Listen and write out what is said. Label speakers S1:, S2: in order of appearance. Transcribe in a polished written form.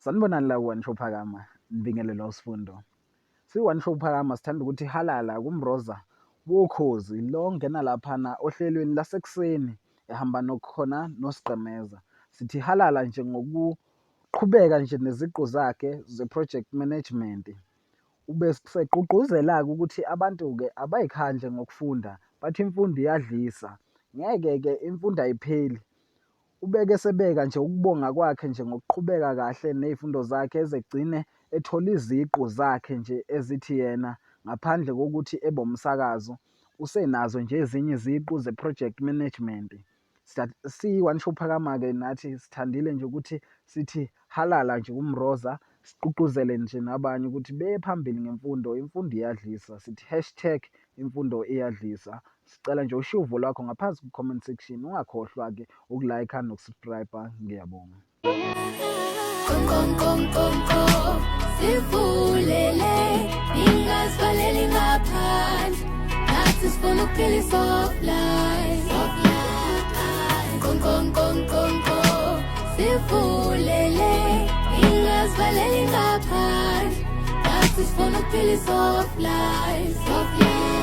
S1: Sanibonani la ku-One Show Phakama, nibingelelwa uSifundo. Si-One Show Phakama sithanda ukuthi halala kuMroza wokhozi lo ongena laphana ohlelweni lasekuseni ehamba nokhona noSigqemeza. Sithi halala nje ngokuqhubeka nje neziqu zakhe ze-project management. Ubesegqugquzela-ke ukuthi abantu-ke abayikhandle ngokufunda, bathi imfundo iyadlisa. Ngeke-ke imfundo ayipheli. Ubeke esebeka nje ukubonga kwakhe nje ngokuqhubeka kahle ney'fundo zakhe ezegcine ethole iziqu zakhe nje ezithi yena ngaphandle kokuthi ebe umsakazo usenazo nje ezinye iziqu ze-project management. Siyi-One Show Phakama-ke nathi sithandile nje ukuthi sithi halala nje kuMroza sigqugquzele nje nabanye ukuthi beye phambili ngemfundo, imfundo iyadlisa. Sithi hashtag imfundo iyadlisa. Sicela nje ushiye uvo lwakho ngaphansi ku-comment section, ungakhohlwa-ke uku-like noku-subscribe. Ngiyabonga.
S2: Sivulele ningazivaleli ngaphandle nathi sifuna ukuphila i-soft life nkonkonkonkonko sivulele ningazivaleli ngaphandle nathi sifuna ukuphila i-soft life soft life.